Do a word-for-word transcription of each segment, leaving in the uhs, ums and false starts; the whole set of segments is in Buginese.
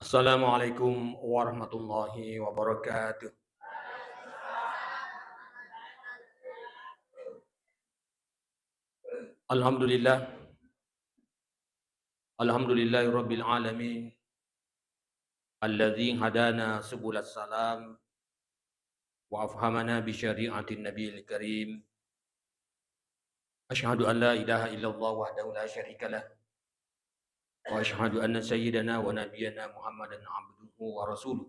Assalamualaikum warahmatullahi wabarakatuh. Alhamdulillah. Alhamdulillahirabbil alamin. Alladzi hadana subulas salam wa afhamana bi syari'atin nabiyil karim. Asyhadu an la ilaha illallah wahdahu la syarika lah. Wa asyhadu anna sayyidana wa nabiyyana Muhammadan abduhu wa rasuluh.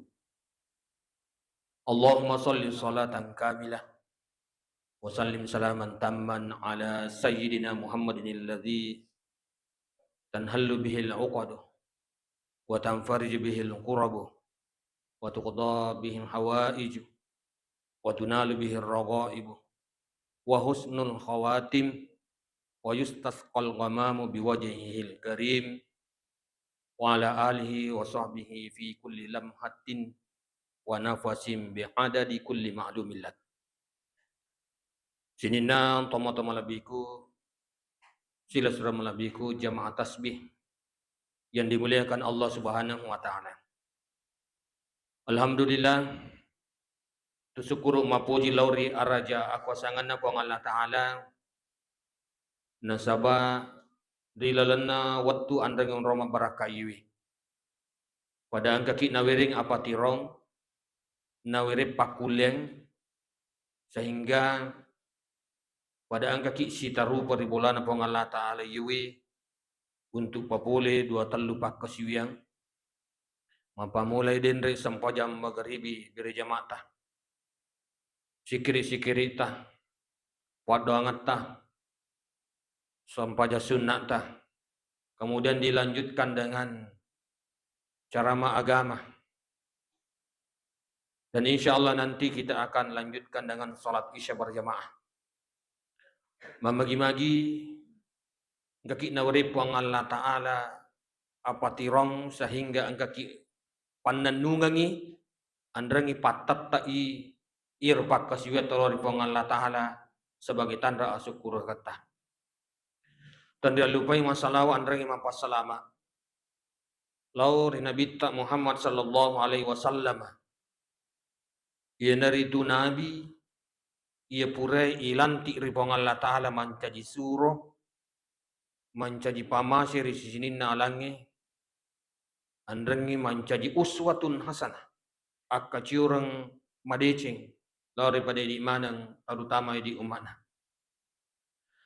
Allahumma shalli shalatan kamilah wa sallim salaman tamman ala sayyidina Muhammadin alladzi tanhallu bihil uqadu wa tanfariju bihil kurabu wa tuqda bihil hawaiju wa tunalu bihir raghaibu wa husnul khawatim wa yustasqal ghamamu biwajhihil karim wa ala alihi wa sahbihi fi kulli lamhatin wa nafasin bi'adadi kulli ma'lumillah. Sininna tomatoa malebbiku, silessureng malebbiku, jamaah tasbih yang dimuliakan Allah Subhanahu wa Ta'ala. Alhamdulillah, tusyukuru mapoji lao ri araja akuasanganna Puang Allah Ta'ala, nasaba ri lalenna wettu anreng onrong mabbarakkaiwi. Pada engkaki nawereng apatirong, nawereng pakkulleng, sehingga pada engkaki sitarupa ri bolana Puang Allah Ta'ala iyewe untuk papole dua tellu pakkasiwiang, mappamulai denre sempajang magaribi berejamata, sikiri-sikirita, paddoangetta, sempajang sunnata, kemudian dilanjutkan dengan ceramah agama. Dan insya Allah nanti kita akan lanjutkan dengan salat Isya berjamaah. Mamagi-magi engkaki nawereng Puang Allah Ta'ala apatirong sehingga engkaki pannennungengi, anrengi pattette'i iro pakkasiwiatta lao ri Puang Allah Ta'ala sebagai tanra asukkuruketta. Tenriallupai massalawa anrengi mappassalama lao ri Nabitta Muhammad sallallahu alaihi wasallam. Iyanaritu Nabi iya purae ilantik ri Puang Allah Ta'ala mancaji suro, mancaji pamase ri sininna alangnge, anrengngi mancaji uswatun hasanah, akkacioreng madeceng lao ri pada idi maneng, terutama idi umma'na.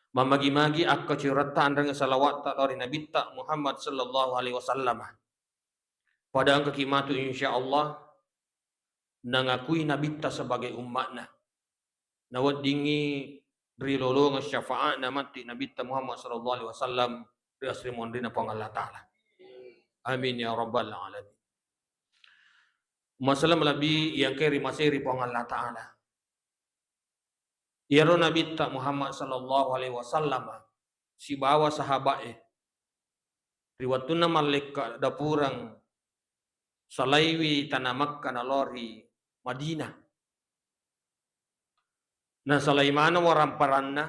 Mamagi-magi akkacioretta anrengnge salawatta lao ri Nabitta Muhammad sallallahu alaihi wasallam. Pada engkaki matu insya Allah nangakui Nabitta sebagai umma'na. Naweddingngi rilolongeng syafaatna matti Nabitta Muhammad sallallahu alaihi wasallam ri asri monrina Puang Allah Ta'ala. Amin ya rabbal alamin. Masalah lebih yang keri maseri Puang Allah Ta'ala. Iyaro Nabitta Muhammad sallallahu alaihi wasallam sibawa sahaba'e ri wettunna mallekka dapureng salaiwi tana Makkah nalao ri Madinah. Nasalai maneng waramparanna,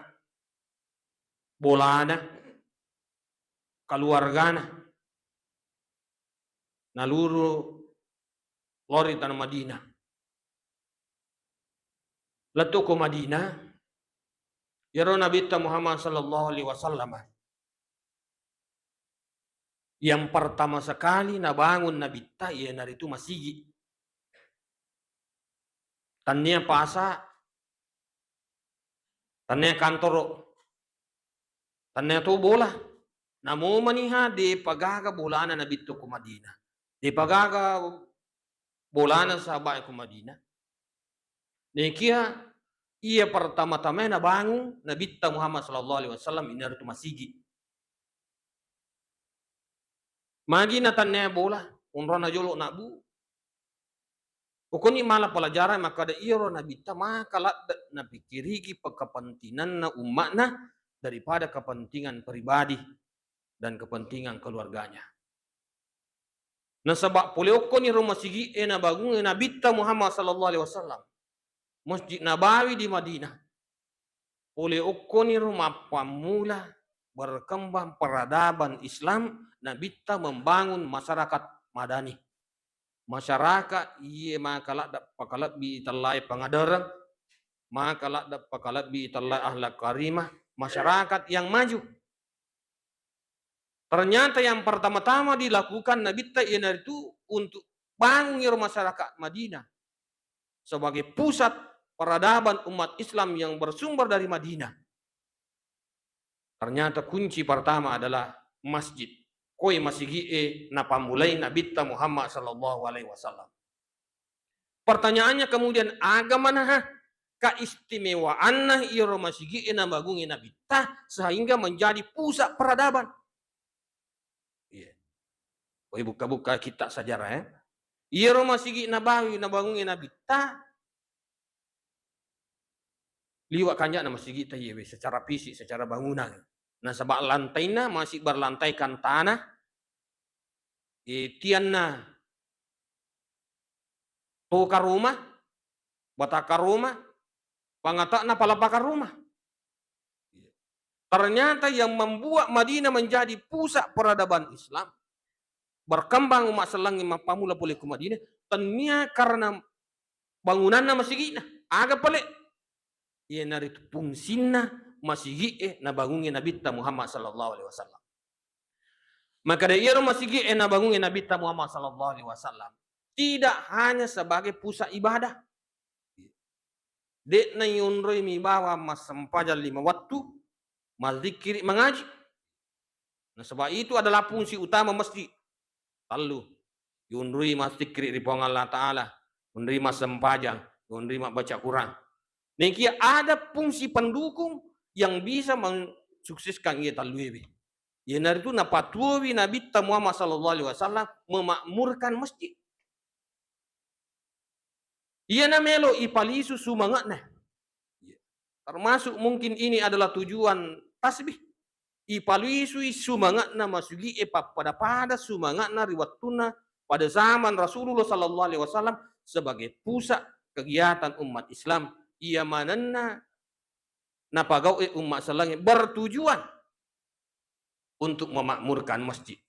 bolana, keluargana, naluru lao ri tana Madinah. Lettu ko Madinah, iyaro Nabitta Muhammad sallallahu alaihi wasallam yang pertama sekali nabangun Nabitta iyanaritu masigi. Tannia pasa, tannia kantoro, tannia to bola. Namo maniha de pagaga bolana Nabitta ko Madinah. De pagaga bolana sahabat ko Madinah. Nekia iya pertama-tama nabangun Nabitta Muhammad sallallahu alaihi wasallam inaritu masigi. Magi natannia bola, onrona jolo nabu. Pokokni mala pelajaran makkada iyaro Nabitta maka ladde napikkiriki pekapentinanna umma'na daripada kepentingan pribadi dan kepentingan keluarganya. Nasaba pole okkoni ro masigi e nabangunge Nabitta Muhammad sallallahu alaihi wasallam, Masjid Nabawi di Madinah. Pole okkoni ro mappammula berkembang peradaban Islam, Nabitta membangun masyarakat madani. masyarakat iye maka ladde pakalebbi tellae pangadereng, maka ladde pakalebbi tellae akhlak karimah, masyarakat yang maju. Ternyata yang pertama-tama dilakukan Nabitta iyanaritu untuk bangun iyaro masyarakat Madinah sebagai pusat peradaban umat Islam yang bersumber dari Madinah. Ternyata kunci pertama adalah masjid. Koi masigi'e napammulai Nabitta Muhammad sallallahu alaihi wasallam. Pertanyaannya kemudian, aga manaha keistimewaanna iyaro masigi'e nabangungnge Nabitta sehingga menjadi pusat peradaban? Iya. Koi bukka-bukka kitta sejarah, ya. Iyaro masigi nabawi nabangungnge Nabitta, liwa kanjana masigitta iyewe secara fisik, secara bangunan. Nasaba lantaina masih berlantaikan tanah, eh, tianna toka rumah, bataka rumah, pangatakna palapaka rumah. Ternyata yang membuat Madinah menjadi pusat peradaban Islam, berkembang umat sellengnge mappamula pole ku Madinah, tennia karena bangunanna masigi'na. Aga pale? Iyanaritu fungsinna masigi'e nabangungnge Nabitta Muhammad sallallahu alaihi wasallam. Makkeda iyaro masigi'e nabangungnge Nabitta Muhammad sallallahu alaihi wasallam tidak hanya sebagai pusat ibadah. De'na yonroi mi bawang massempajang lima wettu, mazzikkiri, mangaji. Nasaba itu adalah fungsi utama masjid. Tellu, yonroi mazzikkiri ri Puang Allah Ta'ala, yonroi massempajang, yonroi mabbaca Quran. Nekia ada fungsi pendukung yang bisa mensukseskan iya telluewe. Iyanaritu napatuowi Nabitta Muhammad sallallahu alaihi wasallam memakmurkan masjid. Iyana melo ipalisu sumange'na. Termasuk mungkin ini adalah tujuan tasbih. Ipalisui sumange'na masugi'e pappada-pada sumange'na ri wettunna pada zaman Rasulullah sallallahu alaihi wasallam sebagai pusat kegiatan umat Islam. Iya manenna napagau'e umma sellengnge bertujuan untuk memakmurkan masjid.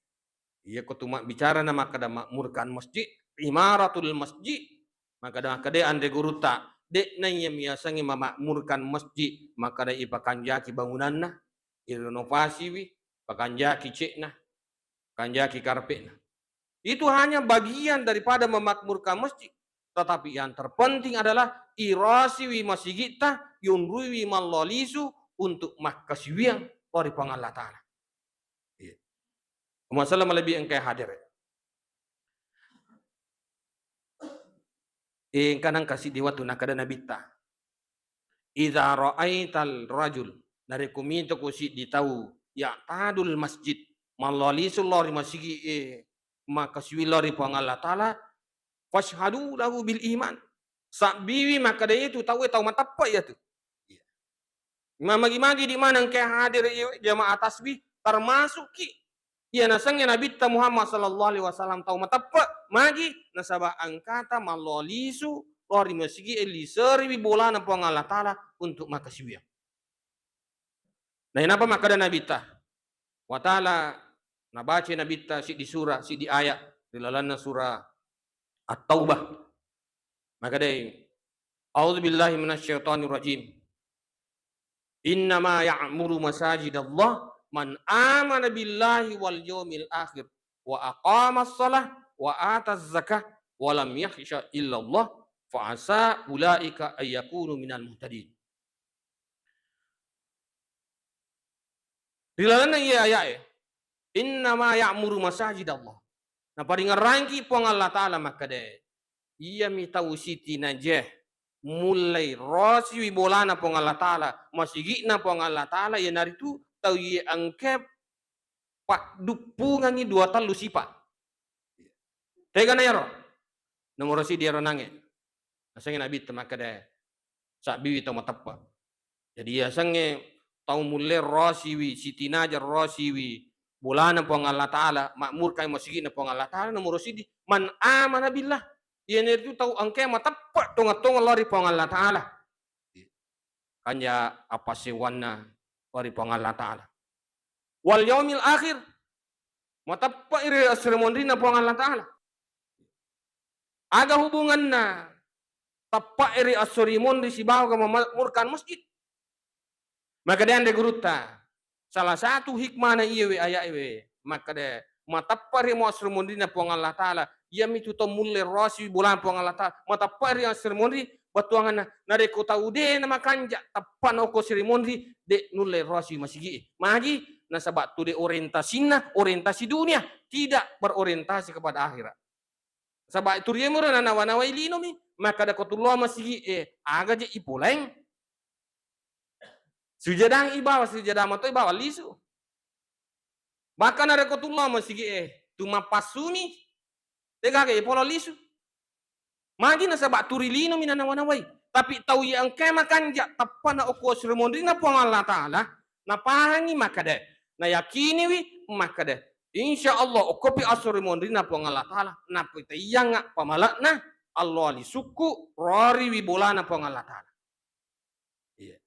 Iya ko tu mabbicara na makkeda makmurkan masjid, imaratul masjid, makkeda, makkeda anre gurutta, de'na iya miasengnge memakmurkan masjid, makkeda ipakanjaki bangunanna, irenovasiwi, pakanjaki cekna, kanjaki karpetna. Itu hanya bagian daripada memakmurkan masjid. Tetapi yang terpenting adalah irasiwi masigitta, yonruiwi mallalisu untuk makkasiwiang lao ri Puang Allah Ta'ala. Iya. Umma selleng malebbi engkae hadir. Eh, engka nengka siddi wettu nakkeda Nabitta, "Idza ra'aital rajul," narekko mitoko siddi tau, "ya'tadul masjid," mallalisu lao ri masigi, eh, makkasiwi lao ri Puang Allah Ta'ala, "fashhadu lahu bil iman," sabbiwi makkeda itu tauwe tau mateppe iyatu. Iya. Mamagi-magi di maneng ke hadir iwe jamaah tasbih, termasukki iya nasengnge Nabitta Muhammad sallallahu alaihi wasallam tau mateppe, magi nasaba engkata mallalisu lao ri masigi e liseriwi bolana Puang Allah Ta'ala untuk makkasiwiang. Nainappa makkeda Nabitta, wa ta'ala, nabaca Nabitta siddi surah, siddi ayat ri lalenna surah At-Taubah. Makkedai, "A'udzu billahi minasyaitonir rajim. Innama ya'muru masajidallah man amana billahi wal yaumil akhir wa aqamas shalah wa ataz zakah wa lam yakhsha illallah fa asa ulaika ayyakunu minal muhtadin." Ri lalenna iya aya'e, "Innama ya'muru masajidallah." Naparingerrangki Puang Allah Ta'ala makkeda, iyami tau sitinaja mullei rasiwi bolana Puang Allah Ta'ala, masigi'na Puang Allah Ta'ala, iyanaritu tau iya engka padduppungangngi dua tellu sipa. Tegana iyaro? Nomoro siddi iyaro nange. Nasengnge Nabitta makkeda, sabbiwi tau mateppe. Jadi yasengnge tau mulle rasiwi, sitinaja rasiwi bolana Puang Allah Ta'ala, makmurkan masigi'na Puang Allah Ta'ala, nomoro siddi, man amana billah. Iyanaritu tau engkae mateppe tongeng-tongeng lao ri Puang Allah Ta'ala. Kanja appassewanna lao ri Puang Allah Ta'ala. Wal yaumil akhir, mateppe'i ri asri monrinna Puang Allah Ta'ala. Aga hubunganna teppe'e ri esso ri monri sibawa mamma'murkan masjid? Makkeda anre gurutta, salah satu hikmana iyewe aya'ewe, makkeda, mateppe' ri esso ri monrinna Puang Allah Ta'ala, iyamitu tau mulle rosiwi bolana Puang Allah Ta'ala, mateppe' ri esso ri monri, bettuanganna, narekko tau de' namakanja' teppe'na okko esso ri monri, de' nulle rosiwi masigi'e. Magi? Nasaba' tu de' orientasinna, orientasi dunia, tidak berorientasi kepada akhirat. Saba' tu riemuro nanawa-nawai linomi, makkeda ko tullo masigi'e, aga je' ipoleng? Sujadang ibawa, sujadang mato ibawa lisu. Bahkan narekko tullo masigi'e, tu mappasumi, de' gaga ipolo lisu. Magi? Nasaba' tu ri linomi nanawa-nawai. Tapi tau iya engkae makanja' teppe'na okko esso ri monrinna Puang Allah Ta'ala, napahangi makkeda, nayakiniwi makkeda, insya Allah okkopi esso ri monrinna Puang Allah Ta'ala, napitaiyangnga pamale'na allo alisukku, roriwi bolana Puang Allah Ta'ala. Iya.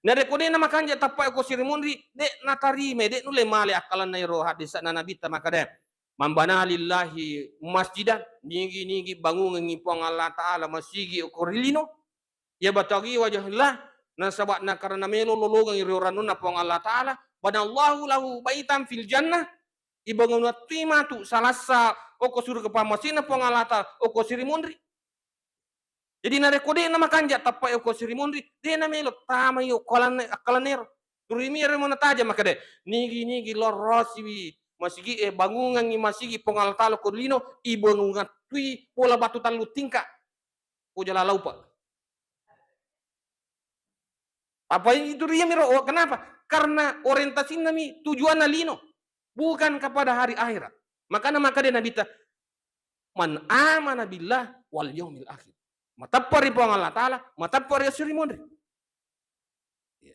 Narekko de' namakanja' teppe'e okko esso ri monri, de' natarimai, de' nulle male akkalenna ero hadisa'na Nabitta makkeda, "Man bana lillahi masjidan," nigi-nigi bangungengngi Puang Allah Ta'ala masigi okko ri lino, "yabtaghi wajhallah," nasaba' nakarena melo lolongeng ri orannunna Puang Allah Ta'ala, "banallahu lahu baitan fil jannah," ibangunattui matu salassa okko surga pammasena Puang Allah Ta'ala okko esso ri monri. Jadi narekko de' namakanja' teppe'e okko esso ri monri, de' namelo tamai okko alanna, akkalenna ero. Turimiro mo nataja makkeda, nigi-nigi lorosiwi masigi'e, bangungengngi masigi Puang Allah Ta'ala okko lino, ibangungattui bola batu tallu tingka'. Ko Jalalaupa. Apa itu riemiro? Oh, kenapa? Karena orientasinnami tujuanna lino, bukan kepada hari akhirat. Makana makkeda Nabitta, "Man amana billah wal yaumil akhir." Mateppe' ri Puang Allah Ta'ala, mateppe' ri esso ri monri. Iya.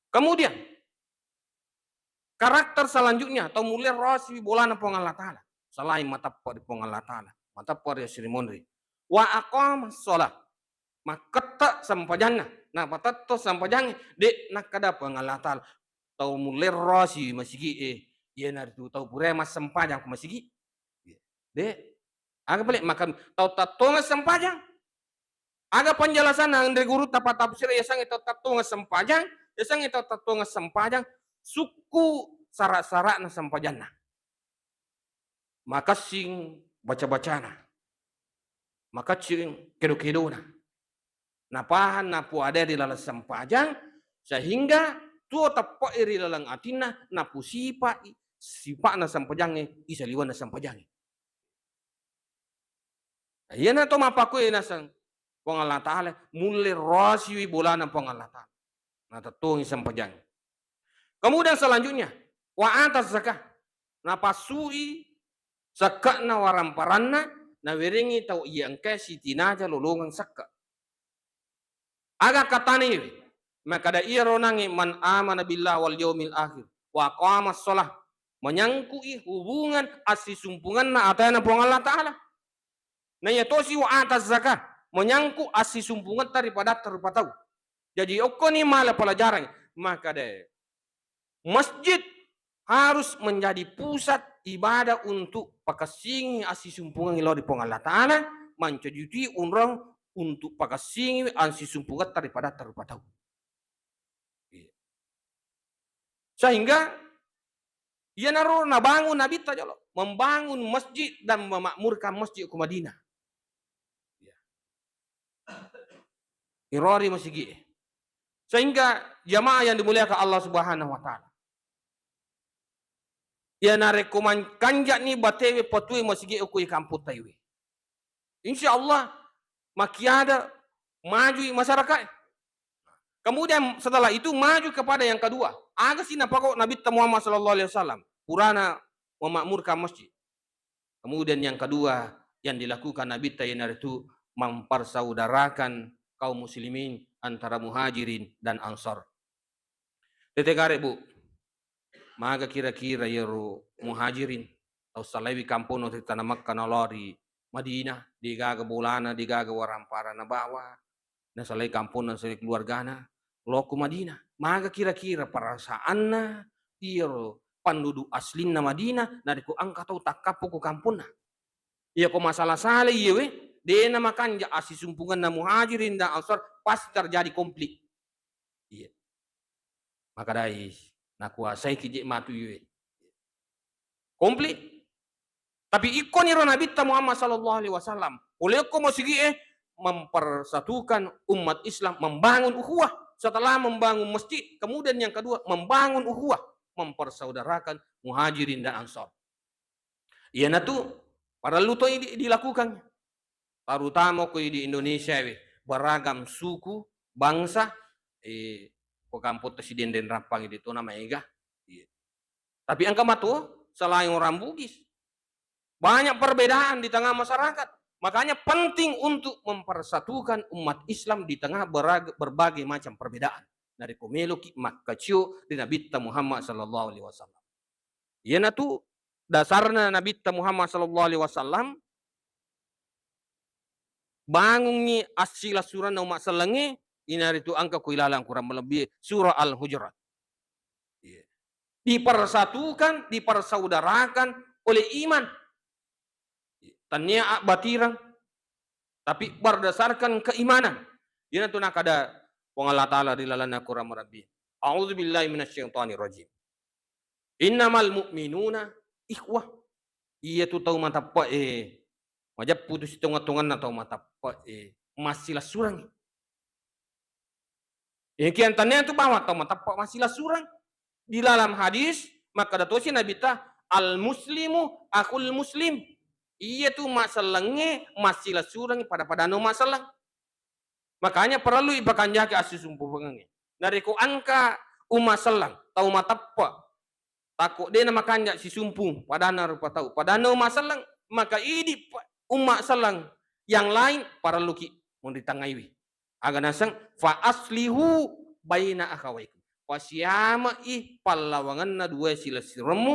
Kemudian, karakter selanjutnya, tau mulle rosiwi bolana Puang Allah Ta'ala. Selain mateppe' ri Puang Allah Ta'ala, mateppe' ri esso ri monri. Wa aqamas shalah. Makketta sempajanna, napatetto sempajangnge, de' nakkeda Puang Allah Ta'ala, tau mulle rosiwi masigi'e, iyanaritu tau purae massempajang ko masigi. De'. Aga pale' makan tau tattongeng sempajang? Aga penjelasanna anre gurutta patafsir yasengnge tau tattongeng sempajang, yasengnge tau tattongeng sempajang, sukku sara'-sara'na sempajanna. Makessing baca-bacana. Makessing kedo-kedona. Napahang, napuadai ri laleng sempajang, sehingga tuo teppe'i ri laleng atinna, napusipa'i sipa'na sempajangnge, isaliwenna sempajangnge. Iyana to mappakkue naseng Puang Allah Ta'ala, mulle rosiwi bolana Puang Allah Ta'ala. Natettongi sempajang. Kemudian selanjutnya, wa ata zakah. Napassui sekka'na waramparanna, nawerengngi tau iya engkae sitinaja lolongeng sekka'. Aga katana iwe? Makkeda iyaro nangnge man amana billah wal yaumil akhir wa aqamas shalah, manyangku'i hubungan assisumpungenna atena Puang Allah Ta'ala. Naiya tosi wa ata zakah, manyangku assisumpungetta ri padatta rupa tau. Jaji okkoni mala pelajaran, makkeda masjid harus menjadi pusat ibadah untuk pakessingi assisumpungeng lao ri Puang Allah Ta'ala, mancaji onrong untuk pakessingi assisumpungetta ri padatta rupa tau. Iya. Sehingga iyanaro nabangun Nabitta jolo, membangun masjid dan memakmurkan masjid ke Madinah. Iya. Irori masigi'e. Sehingga jamaah yang dimuliakan Allah Subhanahu wa Ta'ala, iya narekko man-, kanja'ni batewe patue masigi'e ko i kampottaiwe, insya Allah makiada majui masyarakatnya. Kemudian setelah itu maju kepada yang kedua. Aga si napako Nabitta Muhammad sallallahu alaihi wasallam? Purana memakmurkan masjid. Kemudian yang kedua yang dilakukan Nabitta iyanaritu mempersaudarakan kaum muslimin antara Muhajirin dan Ansar. Tette gare, Bu, maga kira-kira iyaro Muhajirin, tau salaiwi kamponna ri tana Makkah nalao ri Madinah, degaga bolana, degaga warampara nabawa, nasalai kamponna, nasalai keluargana, lao ku Madinah. Maga kira-kira perasaanna iyaro penduduk aslinna Madinah narekko engka tau takkappo ku kamponna? Iya ko masalah sala iyewe, de na makanja assisumpungenna Muhajirin dan Ansor, pasti terjadi konflik. Iya. Makadai, nakuasai ki je matu iyewe. Konflik. Tapi ikkoniro Nabitta Muhammad sallallahu alaihi wasallam, pole okko masigi'e, mempersatukan umat Islam, membangun ukhuwah. Setelah membangun masjid, kemudian yang kedua, membangun ukhuwah, mempersaudarakan Muhajirin dan Ansor. Iyanatu parellu toi di-, dilakukan. Terutama ko di Indonesia we, beragam suku, bangsa, eh, ko kamputta Sidenreng Rappang itu nama ega. Iya. Tapi engka matu selain orang Bugis. Banyak perbedaan di tengah masyarakat. Makanya penting untuk mempersatukan umat Islam di tengah berag-, berbagai macam perbedaan. Narekko meloki makkacio ri Nabitta Muhammad sallallahu alaihi wasallam. Iyanatu dasarna Nabitta Muhammad sallallahu alaihi wasallam bangungngi assilassuranna umma sellengnge, inaritu engka ko ilalang kurang malebbi surah Al-Hujurat. Iya. Dipersatukan, dipersaudarakan oleh iman. Tania abbatireng, tapi berdasarkan keimanan. Iyanatu nakada Puang Allah Ta'ala ri lalenna Quran Marabbi. A'udzubillahi minasyaitonirrajim. Innamal mu'minuna ikhwah. Iyatu tau mateppe'e, majeppu tu sitonga-tonganna tau mateppe'e, massilassurangngi. Iyakiya tania tu bahwa tau mateppa massilassureng. Di dalam hadis, makkada tosi Nabitta, "Al muslimu akhul muslim." Iyatu massellengnge massilassurengngi pada-padana maselleng. Makanya parellu ipakanjaki assisumpungengnge. Narekko engka umma selleng, tau mateppa, takko de namakanja sisumpung, padanna rupa tau, padanna umma selleng, maka idi pa-, umma selleng yang lain parelluki monri tangaiwi. Aga naseng, "Fa aslihu baina akhawaikum." Pasiama'i pallawangenna dua silessuremmu,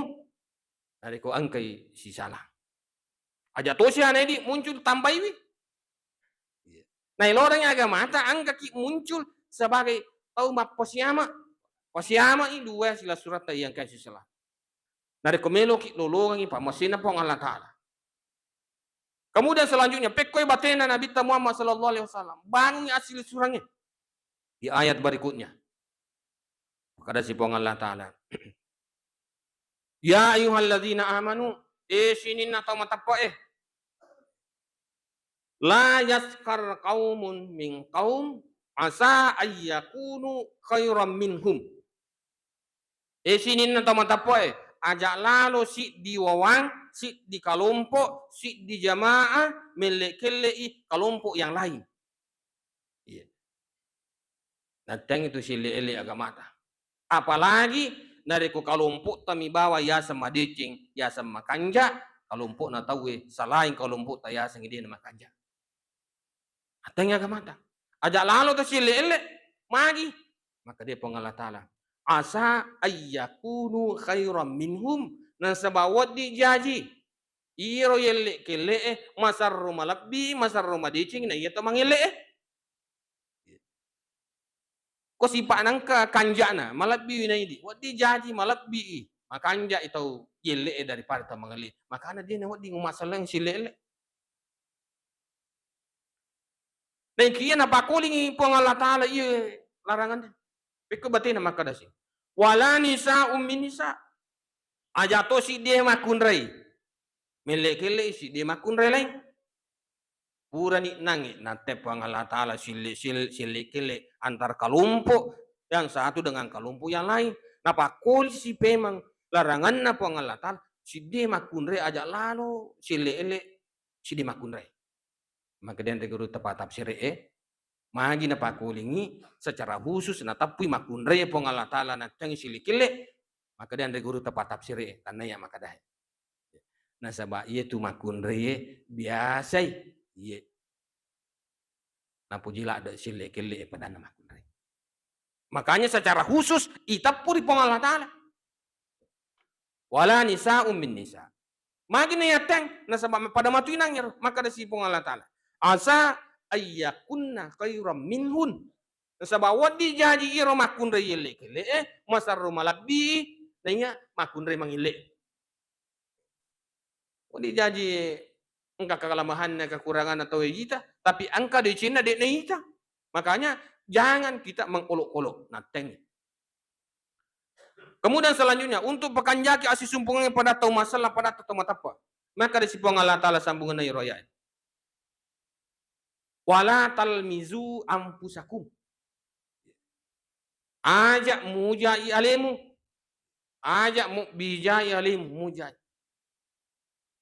narekko engkai sisalah. Aja tosi anaidi muncul tambaiwi. Iya. Naelorengngi agamata, engkaki muncul sebagai tau mappasiama. Pasiama'i dua silessuretta iya engkai sisalah. Narekko meloki lolongengngi pammasena Puang Allah Ta'ala. Kemudian selanjutnya, pekkoi batena Nabitta Muhammad sallallahu alaihi wasallam, bangungngi assilissurengnge. Di ayat berikutnya, makkadasi Puang Allah Ta'ala, "Ya ayyuhalladzina amanu," e sininna tau mateppe'e, "la yaskhar qaumun min qaum asa ayyakunu khairan minhum." E sininna tau mateppe'e, aja lalo siddi wawang, siddi kalompo, siddi jamaah melle-kelle'i kalompo yang lain. Iya. Nattengngi tu sille-elle agamata. Apalagi narekko kalompo'ta mi bawang yaseng madeceng, yaseng makanja, kalompo'na tauwe salaing kalompo'ta yaseng de namakanja. Attengngi agamata. Aja lalo to sille-elle, magi? Makkeda Puang Allah Ta'ala, "Asa ayyakunu khairan minhum," nasaba wedding jaji iro yelle-kelle'e masarro malebbi, masarro madeceng na iya to mangelle'e. Ko sipa'na engka kanja'na, malebbiwi naidi, wedding jaji malebbi'i, makanja'i tau yelle'e daripada tau mangelle'e. Makana de nawedding umma selleng sille-elle. Naikiya napakkolingi Puang Allah Ta'ala iye laranganna. Pekko batena makkadasi, "Wala nisa'un min nisa." Aja to siddi makkunrai. Melle-kelle'i siddi makkunrai laing. Purani nangnge natte Puang Allah Ta'ala sille-, sille-, sille-kelle antar kelompok yang satu dengan kelompok yang lain. Napakkolisi pemeng laranganna Puang Allah Ta'ala, siddi makkunrai aja lalo sille-elle siddi makkunrai. Makkeda anre guru tepa tafsir e, magi napakkolingi secara khusus nateppui makkunrai Puang Allah Ta'ala nattengngi sille-kelle, makkeda anre guru tepa tafsir e, tannaya makkedae. Nasaba iye tu makkunraie biasai iye napuji ladde sille-kelle e padanna makkunrai. Makanya secara khusus iteppu ri Puang Allah Ta'ala. "Wala nisa'un min nisa." Magi nayatteng, nasaba pada matu inang ero, makkeda si Puang Allah Ta'ala, "Asa ayyakunna khairan minhun." Nasaba wedding jaji iro makkunrai yelle-kelle e masarro malebbi naiya makkunrai mangelle. Wedding jaji Engka kelemahanna, kekuranganna tau ita, tapi engka decenna de' naita. Makanya jangan kita mengolok-olok. Nattengngi. Kemudian selanjutnya, untuk pakanjaki assisumpungengnge pada tau masellang, pada tau mateppe. Makkeda si Puang Allah Taala sambungenna iyaro aya'e, "Wala talmizu anfusakum." Aja mujai alemu. Aja mubijai alemu, mujai.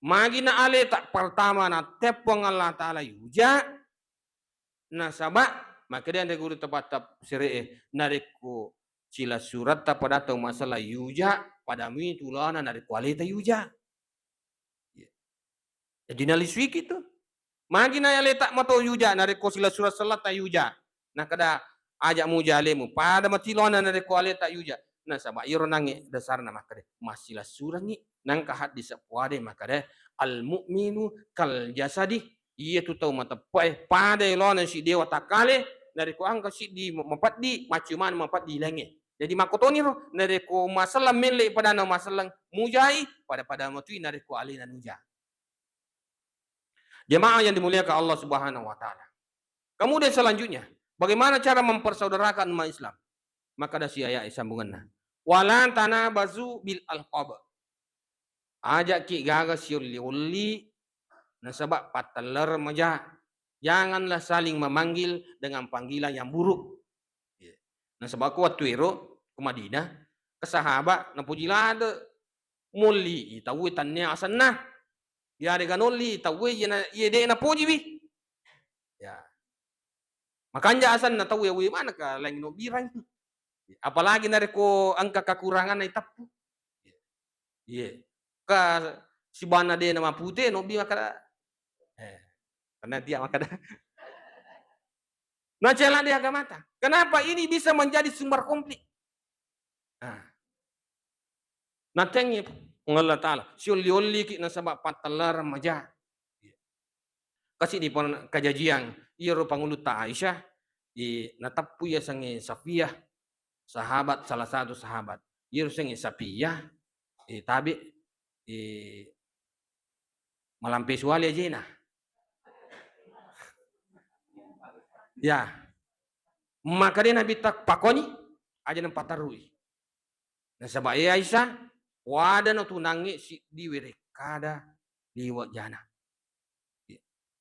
Magina aleta pertama natteppe Puang Allah Taala yuja, nasaba makkeda anre guru tepatta sere'e, narekko silessuretta pada tau masellang yuja, pada mui tulana narekko aleta yuja. Jadi nalisuiki tu. Magi na aleta mato yuja, narekko silessureng selletta yuja. Nakkeda aja muja alemu, pada matiloana narekko aleta yuja. Nasaba iyaro nangnge dasarna makkeda, massilessurengngi. Nangka haddise puade makkeda, al-mu'minu kal jasadi. Iyatu tau mateppe'e pada elona siddi watakale, narekko engka siddi mapeddi, maccu maneng mapeddi laingnge. Jadi makkotoniro, narekko masellang melle padanna masellang mujai, pada-pada matui narekko alena nuja. Jemaah yang dimuliakan Allah Subhanahu wa Ta'ala. Kemudian selanjutnya, bagaimana cara mempersaudarakan umat Islam? Makkeda si ayat sambunganna, "Wala tanabazu bil alqab." Aja'ki gaga siolli-olli, nasaba pattellereng maja. Janganlah saling memanggil dengan panggilan yang buruk. Iya. Nasaba ko wattu ero ko Madinah, ke sahabat napoji lade, molli i tauwe tannia asenna. Yarega nolli tauwe iye na, iye de' napojiwi. Ya. Makanja asenna tauwe, we maneka laing nobbirang. Apalagi narekko engka kekuranganna iteppu. Iya. Ka sibanna de' namapute, nobbi makkeda, eh, karena dia makkeda. Nacela di agamata. Kenapa ini bisa menjadi sumber konflik? Nah, natengngi Puang Allah Ta'ala, siolli-olliki nasaba pattellereng maja. Kasi di pon-, kajajiang, iyaro pangulutta Aisyah, i, nateppu yasengnge Safiyah, sahabat, salah satu sahabat. Iyaro sengnge Safiyah, i, tabe, i, malampe suwali ajena. Ya. Maka de' Nabitta pakoni, aja napatarui. Nasaba e Aisyah, wadano tunangnge siddi werekkada liwa jana.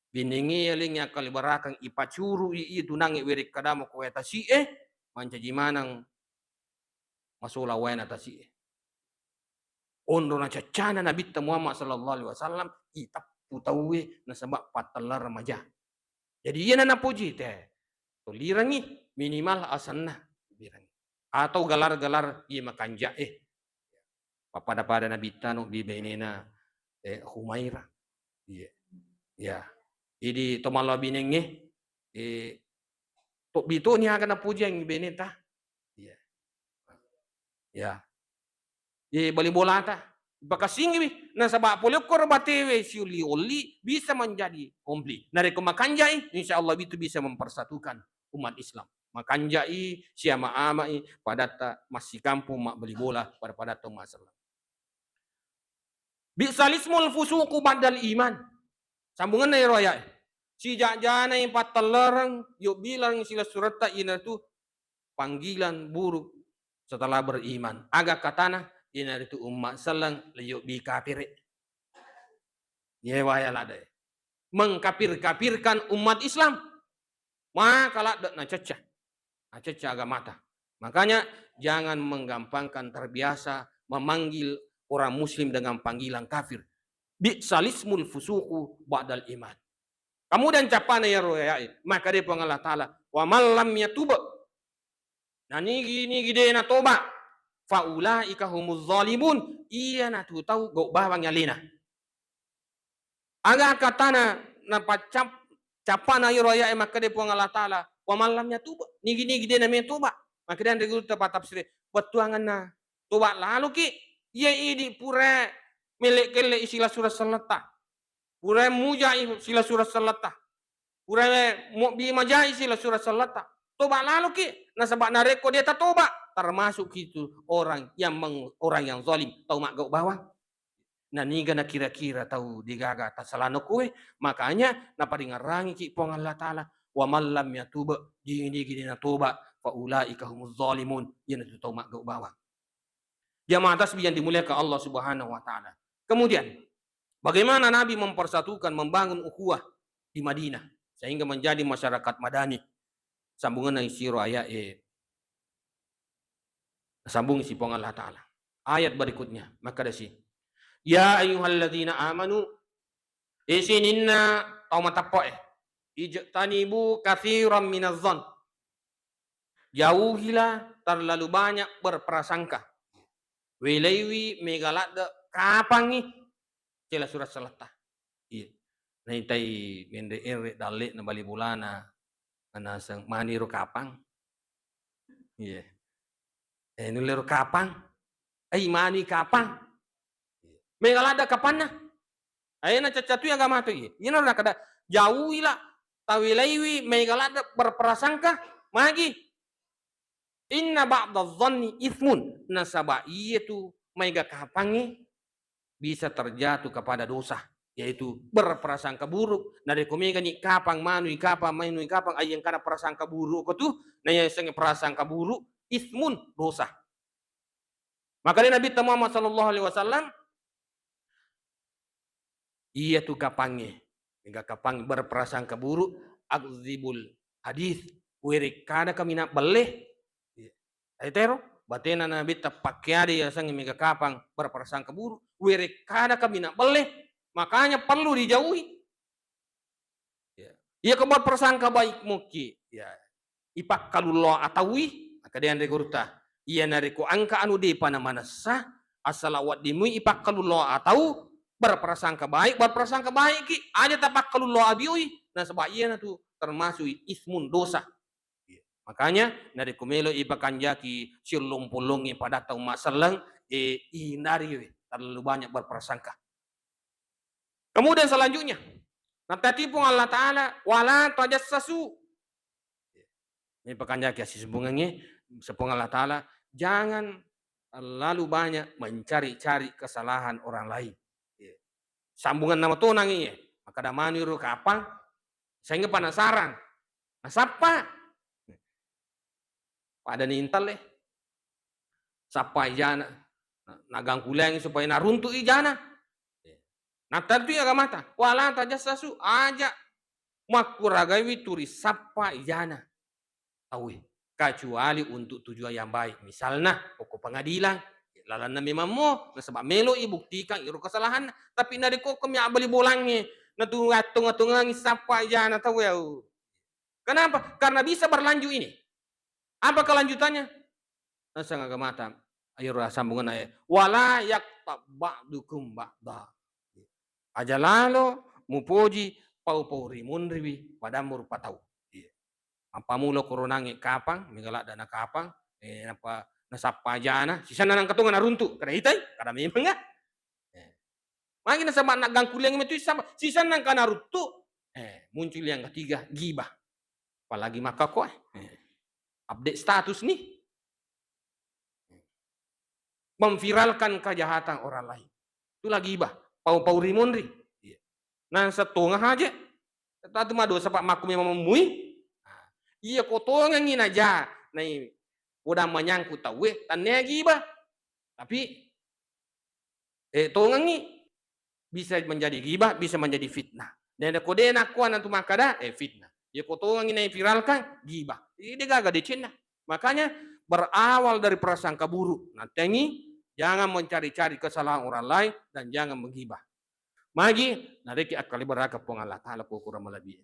Binengnge yalengnge akkalibarakeng ipacuru i, i tunangnge werekkada mako wae tasi'e, mancaji maneng masola waena tasi'e. Onrona caccana Nabitta Muhammad sallallahu alaihi wasallam, iteppu tauwe nasaba pattellereng maja. Jadi iyana napoji te, tollirengngi minimal asenna, tollirengngi. Atau galar-galar iye makanja'e. Pappada-pada Nabitta nobbi benena, eh, Humaira. Iya. Ya. Jadi to mallawabinengnge, eh, tobbi toni aga napojiang beneta. Iya. Ya. Eh, bali bolata. Pakassingiwi. Nasaba pole okkoro batewe siolli-olli bisa menjadi konflik. Narekko makanjai, insya Allah itu bisa mempersatukan umat Islam. Makanjai, siama-amai, padatta massikampung mabbali bola, pada-padatta umat Islam. Bi'sal ismul fusuqu ba'dal iman. Sambungenna ero aya'e. Sijajana pattellereng, yobbilang silessuretta, iyanaritu panggilan buruk setelah beriman. Aga katana, iyanaritu umma selleng le yobbi kapere. Ye waya ladde. Mengkapir-kapirkan umat Islam. Maka ladde nacecca. Nacecca agamata. Makanya jangan menggampangkan terbiasa memanggil orang muslim dengan panggilan kafir. Bi'sal ismul fusuqu ba'dal iman. Kemudian cappana iyaro aya'e, makkeda Puang Allah Ta'ala, "Wa man lam yatub." Na nigi-nigi de' natoba, fa ulaika humuz zalimun, iyanatu tau gau bawang alena. Aga katana napaccap-, cappana iyaro aya'e makkeda Puang Allah Ta'ala, "Wa man lam yatub," nigi-nigi de' nametoba. Makkeda anre guru tapa tafsir, bettuanganna toba laloki, iya idi pura melle-kelle silessureng selletta. Pura mujai silessureng selletta. Pura mobbi majai silessureng selletta. Toba laloki, nasaba narekko de' tatoba, termasuk itu orang yang meng-, orang yang zalim, tau maggau bawang. naniga nakira-kira tau degaga tasalano kowe, makanya naparingerrangiki Puang Allah Ta'ala, "Wa man lam yatub," jigi-jigi de natoba, "fa ulaika humuz zalimun," iyanatu tau maggau bawang. Jamaah tasbih yang dimuliakan Allah Subhanahu wa Ta'ala. Kemudian, bagaimana Nabi mempersatukan, membangun ukhuwah di Madinah sehingga menjadi masyarakat madani? Sambunganna isiro ayat e, sambung si Puang Allah Ta'ala. Ayat berikutnya, makkadasi, "Ya ayyuhalladzina amanu," e sininna tau mateppe'e, "ijtanibu katsiran minadh-dhon." Jauhilah terlalu banyak berprasangka. Welaiwi mega ladde kapangngi cela surat saletta. Iya. Naitai menre-enre dalle'na bali bolana, naseng, "Mani ro kapang?" Iya. "Eh, nulle ro kapang? Ai, mani kapang?" Mega ladde kapanna. Aina cacca tu agama tu, iya. Iyana nakkeda, jauhilah, tawelaiwi mega ladde berprasangka, magi. "Inna ba'dadh-dhonni itsmun," nasaba iyatu mega kapangnge bisa terjatuh kepada dosa, yaitu berprasangka buruk. Narekko megani kapang, manui kapang, manui kapang, ai engkana prasangka buruk ko tu, na yasengnge prasangka buruk, itsmun, dosa. Makanya Nabi Muhammad sallallahu alaihi wasallam, iyatu kapangnge, mega kapang berprasangka buruk, akdzibul hadits, werekkada kaminang belle. Ai tero, batena Nabi teppakke ada yasengnge mega kapang berprasangka buruk, werekkada kaminang belle, makanya perlu dijauhi. Ya. Iya ko berprasangka baik mukki, ya, ipakkalullo ataui, maka de anre gurutta. Iya narekko engka anu depa namanessa, asala wedding mui ipakkalullo atau berprasangka baik, berprasangka baik ki, aja tapakkalullo abiui, nasaba iyanatu termasuk ismun, dosa. Iya. Makanya narekko melo ipakanjaki siullung-pullungngi padatta umma selleng, eh, hindari we, terlalu banyak berprasangka. Kemudian selanjutnya, nattatipu Allah Ta'ala, "Wala tajassasu." Ini pakanjaki assisumbungengnge, Puang Allah Ta'ala, jangan terlalu banyak mencari-cari kesalahan orang lain. Iya. Sambungan nama tonang iya. Maka damani ro kapang, sehingga penasaran. Nasappa. Pada ni intalle. Sappa ijana. Nagangkuleangi supaya naruntuk ijana. Nattantui agamata, "Wala tajassasu," aja makkuragaiwi turi sappa ijana tauwe, kecuali untuk tujuan yang baik. Misalna, okko pengadilan, lalenna memang mo, nasaba melo ibuktikan iro kesalahanna. Tapi narekko okko mi abbali bolangnge, natu attonga-tongangi sappa ijana tauwe, au. Kenapa? Karena bisa berlanjut ini. Apa kelanjutannya? Naseng agamata, ayo ra sambungan ayat, "Wala yaktab ba'dukum ba'da." Aja lalo mupoji pau-pau rimunriwi padammu rupa tau. Iya. Mappamulo koronangnge kapang, mega ladda na kapang, eh, napa nasappa ajana, sisenna nangka tonga naruntu, kada itai, kada memang, ah. Eh. Magi nasaba naggangkuliang metu sama, sisenna nangka naruntu, eh, muncul yang ketiga, gibah. Apalagi makkakkoe, eh, update status nih. Memviralkan kejahatan orang lain. Itulah gibah. Pau-pau rimunri. Iya. Nang settonga haja. Tatu madosa, Pak, makku memang memmui. Nah, iya ko tongengi naja. Nai, udah menyangkut tauwe, tanne gibah. Tapi eh, tongengi, bisa menjadi gibah, bisa menjadi fitnah. Dan ko de nakkuana tu makkada, eh, fitnah. Ya ko tongengi nai viralkan, gibah. Jadi de gaga decenna. Makanya berawal dari prasangka buruk. Natengi, jangan mencari-cari kesalahan orang lain dan jangan menggibah. Magi, narekki akkalibaraka Puang Allah Ta'ala ko kurang melebihi.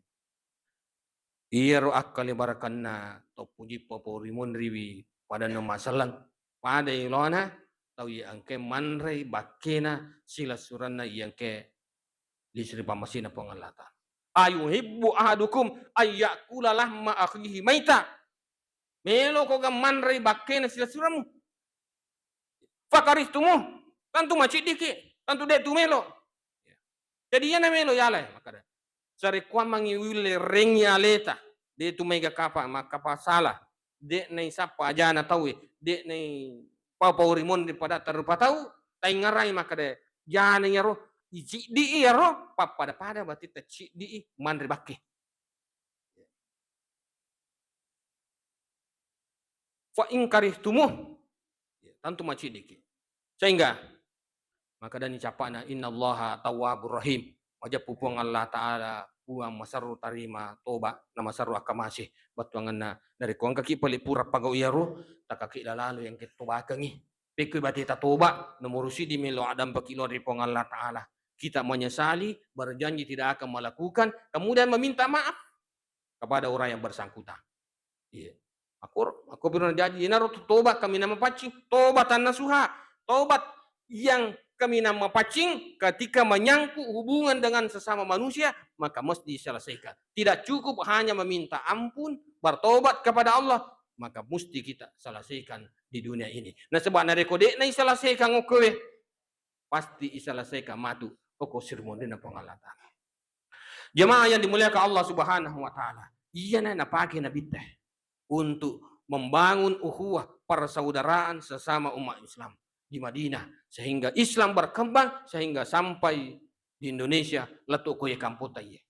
Iyaro akkalibarakenna toppuji papau rimunriwi padanna maselleng, pada ilona tau iya engkae manrei bakkena silessurenna iya engkae lisu ri pammasena Puang Allah Ta'ala. "Ayuhibbu ahadukum ayyakula lahma akhihi maita." Melo ko ga manrei bakkena silessurenmu? "Fakarihtumuh," tentu maciddiki, tentu de tu melo. Jadi iyana melo yalai, makkada, sarekkuammengngi ulle rengngi aleta, de tu maega kapa makkapa sala, de naisappa ajana tauwe, de nai papau rimunri padatta rupa tau, taingngerai makkada, jana iyaro, iciddi iyaro, pappada-pada berarti taciddi manre bakke. Fa in karihtumuh, ya, tentu maciddiki. Sehingga makkedani capana, "Innallaha tawwabur rahim." Majeppu Puang Allah Ta'ala, Puang maserru tarima toba, na maserru akkamase. Bettuangenna, narekko engkaki pale pura pagau iyaro, takaki lalo yang ketobakengi. Pekko bate tatoba, nomoro siddi melo adampaki lao ri Puang Allah Ta'ala. Kita menyesali, berjanji tidak akan melakukan, kemudian meminta maaf kepada orang yang bersangkutan. Iya. Aku, aku pernah jadi, inaro tu tobat kami nama paccing, tobatan nasuha, tobat yang kami nama paccing ketika menyangkut hubungan dengan sesama manusia, maka mesti diselesaikan. Tidak cukup hanya meminta ampun, bertobat kepada Allah, maka mesti kita selesaikan di dunia ini. Nasaba narekko de'na iselesaikan okkoe, pasti iselesaikan matu okko sirmonrinna Puang Allah Ta'ala. Jemaah yang dimuliakan Allah Subhanahu wa Ta'ala, iyana napake Nabitta untuk membangun ukhuwah persaudaraan sesama umat Islam di Madinah, sehingga Islam berkembang, sehingga sampai di Indonesia, lettu ko ye kampota iye.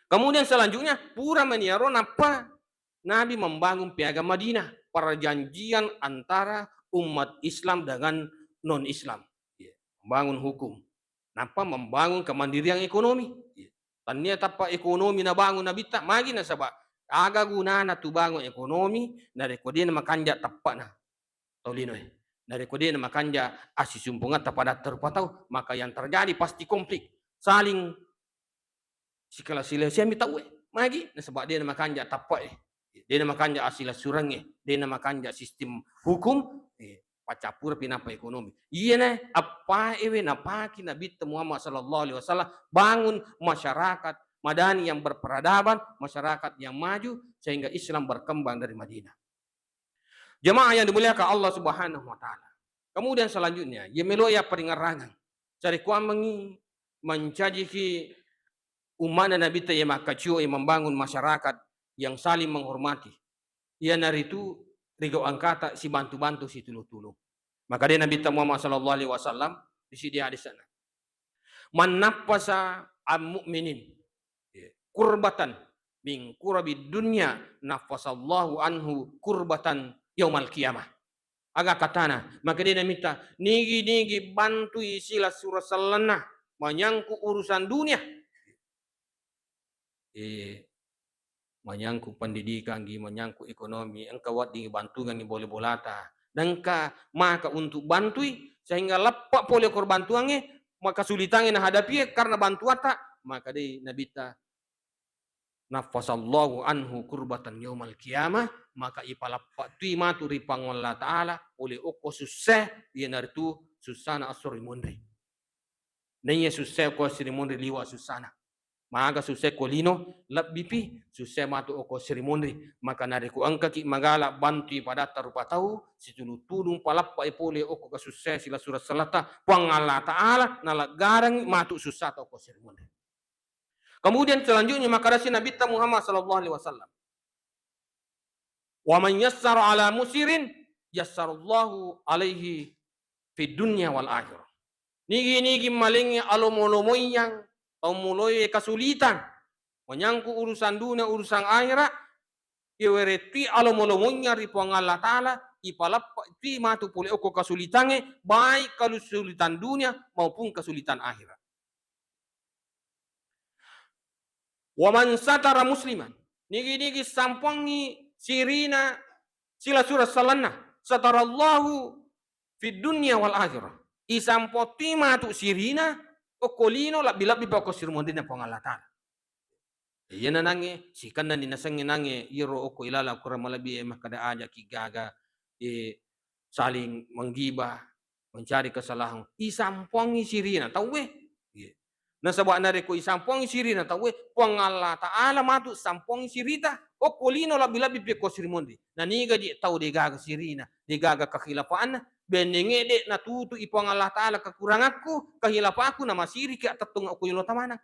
Kemudian selanjutnya, pura maniaro nappa Nabi membangun piagam Madinah, perjanjian antara umat Islam dengan non-Islam. Iya, membangun hukum. Nappa membangun kemandirian ekonomi. Iya. Tania tappa ekonomi nabangun Nabitta, magi nasaba aga gunana tu bangun ekonomi narekko de namakanja teppana tau linoe. Narekko de namakanja assisumpungetta padatta rupa tau, maka yang terjadi pasti konflik, saling sikala-silasiammi tauwe. Magi? Nasaba de namakanja tappa e, de namakanja asilessurengnge, de namakanja sistem hukum, eh, paccappureng pi nappa ekonomi. Iyana appaewe napake Nabitta Muhammad sallallahu alaihi wasallam, bangun masyarakat Madani yang berperadaban, masyarakat yang maju, sehingga Islam berkembang dari Madinah. Jemaah yang dimuliakan Allah Subhanahu wa Ta'ala. Kemudian selanjutnya, ye melo ya peringerangan. Cari kuamengi mencajiki ummana Nabitta ye makkacio ye membangun masyarakat yang saling menghormati. Iyanaritu rigau angkata sibantu-bantu, situlu-tulung. Maka de Nabitta Muhammad sallallahu alaihi wasallam di sidi hadisna, "Man naffasa an mu'minin kurbatan min kurabid dunya, naffasallahu anhu kurbatan yaumal qiyamah." Aga katana, maka de Nabitta, nigi-nigi bantui sila sura sellenna manyangku urusan dunia. Eh, manyangku pendidikan gi, manyangku ekonomi, engka wedding bantungangi bola-bolata. Nengka maka untuk bantui, sehingga leppa pole ko bantuangnge, maka sulitangnge nahadapi karena bantuatta, maka de Nabitta, "Naffasallahu anhu kurbatan yaumal qiyamah," maka ipalappa tui matu ri Puang Allah Ta'ala pole okko susse, iyanaritu sussana esso ri monri. Naiya susse ko esso ri monri liwa sussana. Maga susse ko lino, lebbipi susse matu okko esso ri monri. Maka narekko engkaki magala bantui padatta rupa tau, situlu-tulung palappai pole okko kasusse sila sura selata, Puang Allah Ta'ala naleggarangi matu sussata okko esso ri monri. Kemudian selanjutnya makadasi Nabitta Muhammad sallallahu alaihi wasallam, "Wa man yassara ala musirin yassarallahu alaihi fid dunya wal akhirah." Nigi-nigi malengnge alomo-lomoiyang tau muloe kasulitan manyangku urusan dunia, urusan akhirat, iwerettui alomo-lomonya ri Puang Allah Ta'ala, ipalappa tui matu pole okko kasulitangnge, baik kasulitan dunia maupun kasulitan akhirat. "Wa man satara musliman," nigi-nigi sampongi sirina sila sura sellenna, satarallahu fid dunya wal akhirah. Isampotui matu sirina okko lino, lebbi-lebbi pa okko sirmonrinna Puang Allah Ta'ala. Iyana nangnge, sikenna ni nasengnge nangnge, iyaro okko ilala kurang malebbi e makkada ajaki gaga, e, saling menggibah, mencari kesalahan. Isampongi sirina tauwe. Iya. Nasaba narekko isampongi sirina tauwe, Puang Allah Ta'ala matu sampongi sirita. Okko lino lebbi-lebbi pekko sirimonri. Naniga je tau degaga sirina, degaga kekhilafaanna, bennenge de natutu i Puang Allah Ta'ala kekurangakku, kehilafakku, namasiriki attettung okko yolo tamanang.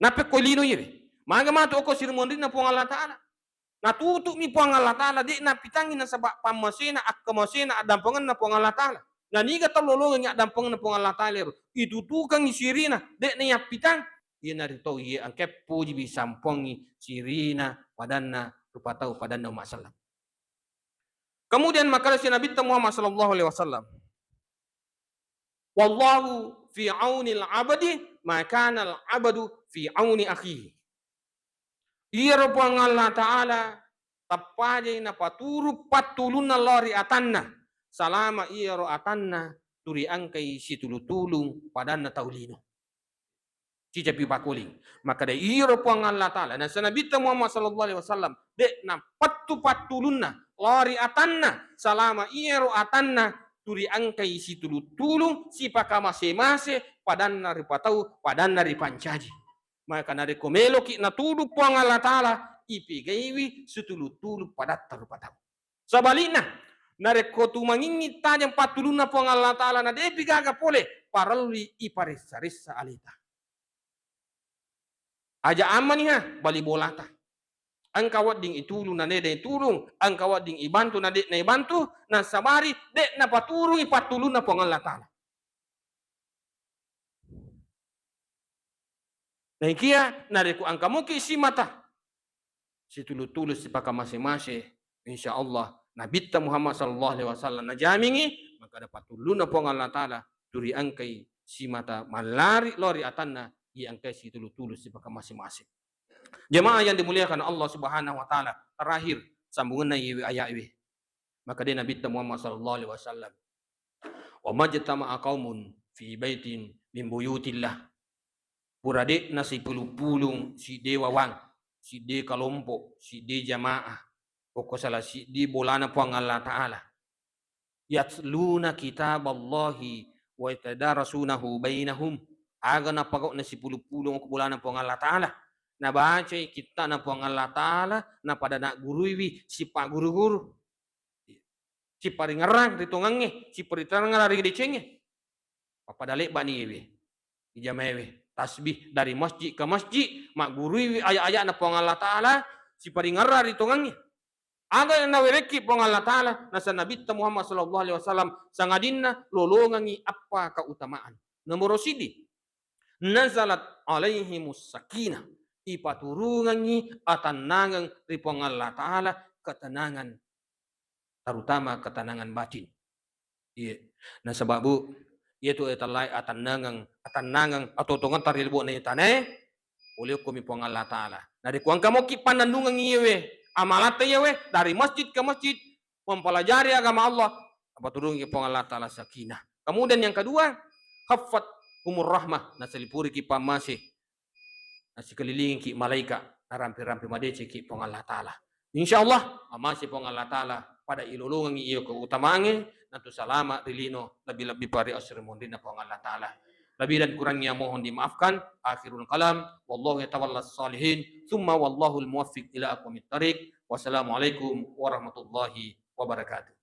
Nappekko lino iyewe. Maga matu okko sirimonrinna Puang Allah Ta'ala. Natutumi Puang Allah Ta'ala, de napitangi nasaba pammasena, akkamasena, addampengenna Puang Allah Ta'ala. Na niga tau lolongengngi addampengna Puang Allah Ta'ala ero, itutukengngi sirina, de'na yappitang, iyanaritu tau iye engka pojiwi sampongngi sirina padanna rupa tau, padanna umma selleng. Kemudian makkedasi Nabitta Muhammad sallallahu alaihi wasallam, "Wallahu fi aunil abdi ma kanal abdu fi auni akhihi." Iyaro Puang Allah Ta'ala teppajai napaturu pattulunna lao ri atanna, salama iyaro atanna turi engkai situlu-tulung padanna tau lino. Cicapi pakuling. Makkeda iyaro Puang Allah Ta'ala, nasa Nabitta Muhammad sallallahu alaihi wasallam, de' napettu pattulunna lao ri atanna, salama iyaro atanna turi engkai situlu-tulung sipakamase-mase padanna ripatau, padanna ripancaji. Maka narekko meloki natudu Puang Allah Ta'ala, ipegaiwi situlu-tulung padatta rupa tau. Sebalikna, narekko tumangingngi tajeng pattulunna Puang Allah Ta'ala, na de'pi gaga pole, parellui iparessa-ressa aleta. Aja ammaniha bali bolata. Engka wedding itulung na de' naitulung, engka wedding ibantu na de' naibantu, nasabari de' napaturungi pattulunna Puang Allah Ta'ala. Naikia narekko engka muki simata situlu-tulu sipakamase-mase, insya Allah Nabitta Muhammad sallallahu alaihi wasallam najamingi, maka ada pattulunna Puang Allah Ta'ala turi engkai simata mallari lao ri atanna, iya engkai situlu-tulu sipakamase-mase. Jemaah yang dimuliakan Allah Subhanahu wa Ta'ala, terakhir sambungenna iwe ayat iwe. Maka de' Nabitta Muhammad sallallahu alaihi wasallam, "Wa majtama'a qaumun fi baitin min buyutillah." Pura de'na sipulung-pulung sidde wawang, sidde kalompo, sidde jamaah, pokko sala siddi bolana Puang Allah Ta'ala. "Yatluna kitaballahi wa yatadarasunahu bainahum." Aga napagau'na sipulung-pulung ko bolana Puang Allah Ta'ala. Nabacai kittana Puang Allah Ta'ala, napada nagguruiwi sipagguru-guru. Siparingerrang ri tongengnge, siparingerrang ri decengnge. Pappada lebbani ewe. Ijamaewe. Tasbih dari masjid ke masjid, magguruiwi ayat-ayatna Puang Allah Ta'ala, siparingerrang ri tongengnge. Aga yang nawerekki Puang Allah Ta'ala, nasa Nabitta Muhammad sallallahu alaihi wasallam, sangadinna lolongengngi appa keutamaan. Nomoro siddi, nazalat alaihimus sakinah, ipaturungengngi atannangeng ri Puang Allah Ta'ala ketenangan, terutama ketenangan batin. Iya. Nasaba, Bu, iyatu, eh, tellai atannangeng, atannangeng, atotongetta ri lebo'na tanae, polekkomi Puang Allah Ta'ala. Narekko engka moki pannennungeng iyewe, amalatta iyewe, dari masjid ke masjid, mempelajari agama Allah, napaturungi Puang Allah Ta'ala sakinah. Kemudian yang kedua, khaffat humur rahmah, nasalipuriki pammase, nasikelilingiki malaika, narampe-rampe madeceki Puang Allah Ta'ala. Insya Allah, amase Puang Allah Ta'ala pada ilolongengi iyo keutamaangnge, natu salama ri lino, lebih-lebih pari asri monrinna Puang Allah Ta'ala. Lebih dan kurangnya mohon dimaafkan. Akhirul kalam, wallahu yatawalla salihin, thumma wallahul muwaffiq ila aqwamit thariq. Wassalamualaikum warahmatullahi wabarakatuh.